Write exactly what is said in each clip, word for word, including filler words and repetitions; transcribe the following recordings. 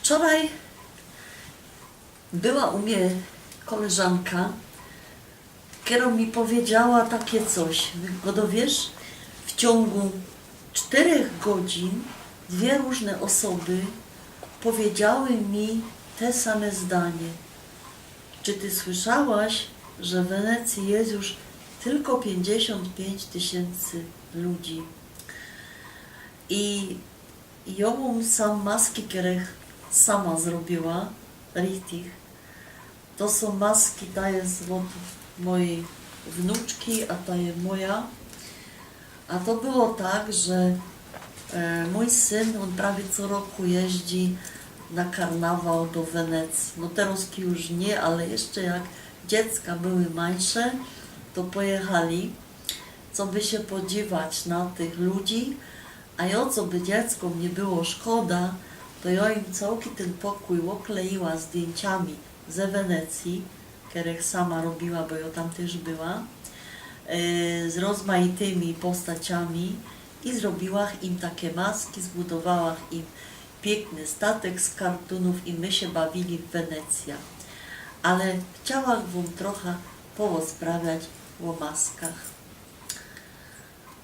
Wczoraj była u mie koleżanka, kerŏ mi powiedziała takie coś. Godowisz, w ciōngu sztyrech godzin dwie rōżne ôsoby powiedziały mi te same zdanie. Czy ty słyszałaś, że w Wenecji jest już tylko pięćdziesiąt pięć tysięcy ludzi? I jŏ mōm sam maski, kere sama zrobiła, richtig. To sōm maski, ta jest ôd mojij wnuczki, a ta je moja. A to było tak, że e, mōj syn, ôn prawie co roku jeździ na karnawał do Wenecji. No terŏzki już niy, ale jeszcze jak dziecka były małe, to pojechali, coby sie podziwać na tych ludzi, a jŏ, coby dzieckōm niy było szkoda, to jŏ im cołki tyn pokōj ôkleiła zdjyńciami ze Wenecji, kerech sama robiła, bo jŏ tam tyż była, e, z rozmaitymi postaciami i zrobiła im take maski, zbudowała im piykny statek z kartōnōw i my sie bawili w Wenecja. Ale chciała wōm trocha porozprawiać ô maskach.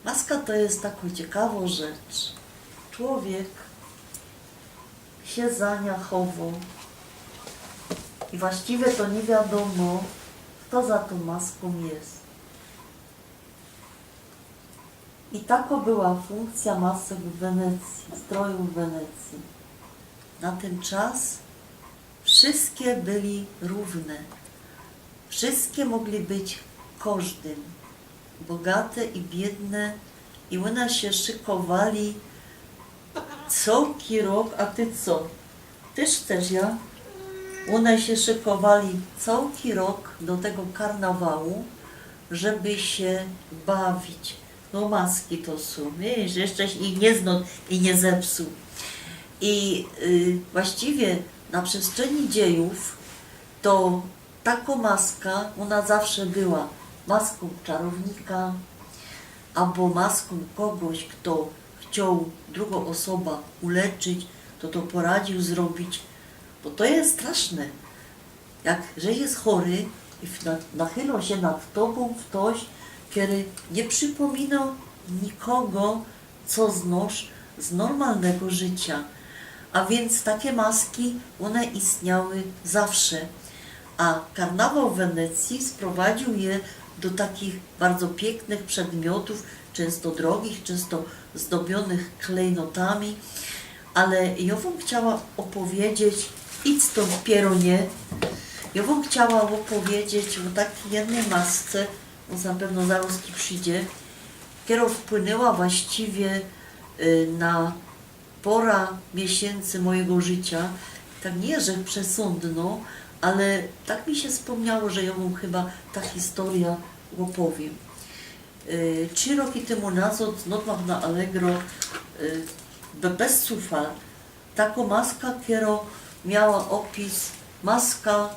Maska to jest takŏ ciekawŏ rzecz. Człowiek sie za niã chowŏ i właściwie to niy wiadōmo, fto za tōm maskōm jest. I takŏ była fōnkcjŏ masek w Wenecji, strojōw w Wenecji. Na tyn czas wszyjske byli rōwne. Wszyjske mogli być kożdym. Bogate i biydne. I ône sie szykowali cołki rok, a ty co? Tyż chcesz, ja? Ône sie szykowali cołki rok do tego karnawału, żeby sie bawić. No maski to sōm, wiysz, jeszcze sie ich niy znŏ i niy zepsuł. I y, właściwie na przestrzeni dziejōw to takŏ maska, ôna zawsze była maskōm czarownika, abo maskōm kogoś, fto chcioł drugõ ôsobã uleczyć, to to poradził zrobić, bo to jest straszne. Jak żeś jest chory i w- na- nachylŏ sie nad tobōm ftoś, kery niy przipōminŏ nikogo, co znŏsz z normalnego życiŏ. A wiyns take maski, ône istniały zawsze. A karnawał w Wenecji sprowadził je do takich bardzo piyknych przedmiotōw, czynsto drogich, czynsto zdobionych klejnotami. Ale jŏ wōm chciała ôpowiedzieć, idź stōnd, pierōnie, jŏ wōm chciała ôpowiedzieć ô takij jednyj masce, bo zapewno zarŏzki przidzie, kerŏ wpłynęła właściwie y, na pora miesiyncy mojigo życiŏ. Tak niy, że przesōndnŏ, ale tak mi sie spōmniało, że jŏ wōm chyba ta historyjŏ ôpowiym. Y, trzi roki tymu nazŏd znŏdłach na Allegro y, be- bez sufal takŏ maska, kerŏ miała ôpis maska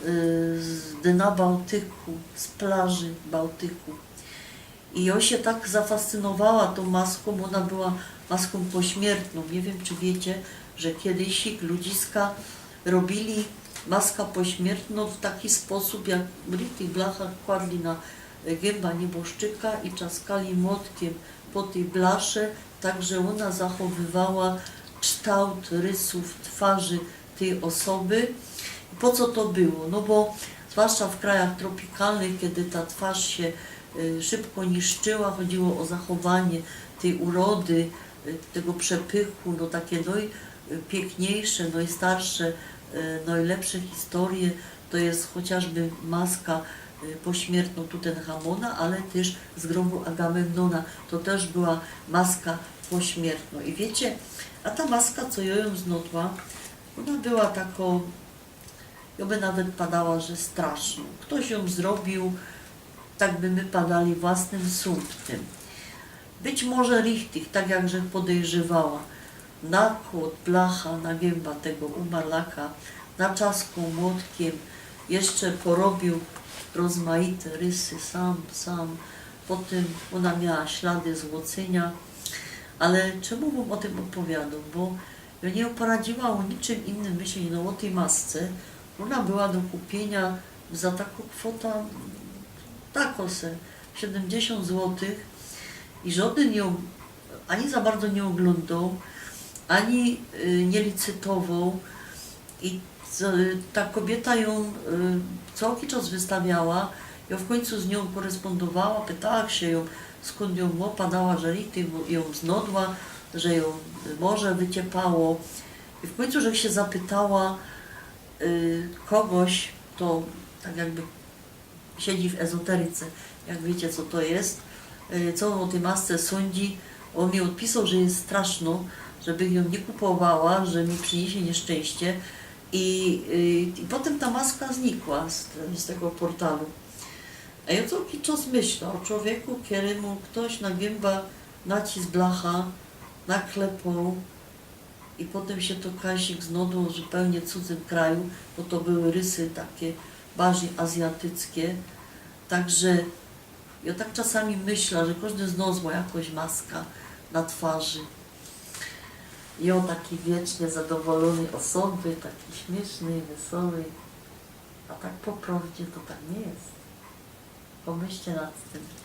y, z dna Bałtyku, z plaży Bałtyku. I jŏ sie tak zafascynowała tōm maskōm, ôna była maskōm pośmiertnōm. Niy wiym, czy wiycie, że kejsik ludziska robili maska pośmiertnŏ w taki sposōb, jak richtig blacha kładli na gymba niyboszczyka i czaskali młotkiym po tyj blasze, tak że ôna zachowywała ształt rysōw twarzy tyj ôsoby. Po co to było? No bo zwłaszcza w krajach tropikalnych, kej ta twŏrz sie y, szybko niszczyła, chodziło ô zachowanie tyj urody, y, tego przepychu, no take nojpiykniyjsze, nojstarsze, y, nojlepsze historyje to je chociŏżby maska y, pośmiertnŏ Tutenchamona, ale tyż z grobu Agamemnona. To tyż była maska pośmiertnŏ. I wiycie, a ta maska, co jŏ jōm znŏdła, ôna była takŏ, jŏ by nawet padała, że strasznŏ. Ftoś jōm zrobił, tak by my padali, własnym sumptym. Być może richtig, tak jak żech podejrzywała. Nakłŏd blacha na gymba tego umarlaka, naczaskoł młotkiym, jeszcze porobił rozmaite rysy sam, sam. Potym ôna miała ślady złocyniŏ. Ale czymu wōm ô tym ôpowiadōm? Bo Jŏ niy poradziyła ô niczym innym, myślę, no ô tyj masce. Ôna była do kupiyniŏ za takõ kwotã, takõ se, siedymdziesiōnt złotych i żŏdyn jã ani za bardzo niy ôglōndoł, ani y, niy licytowoł. I co, ta kobiyta jã y, cołki czas wystawiała. Jŏ w kōńcu z niōm koryspōndowała, pytała sie jã, skōnd jã mŏ, padała, że i ty jã znodła, że jã morze wyciepało. I w kōńcu, że sie zapytała y, kogoś, to tak jakby siedzi w ezoteryce, jak wiycie, co to je, y, co ô tyj masce sōndzi. Ôn mi ôdpisoł, że je strasznŏ, żebych jã niy kupowała, że mi prziniysie niyszczyńście. I, y, i potym ta maska znikła z, z tego portalu. A jŏ cołki czas myśla ô człowieku, kerymu ftoś na gymba nacisk blacha, naklepoł i potym sie to kajsik znodło w zupełnie cudzym kraju, bo to były rysy take bardzij azjatyckie. Tak że jŏ tak czasami myśla, że kożdy z nŏs mŏ jakŏś maska na twarzi. I ô takij wiecznie zadowolōnyj ôsobie, takij śmiysznyj, wesołyj. A tak po prŏwdzie to tak niy je. Pōmyślcie nad tym.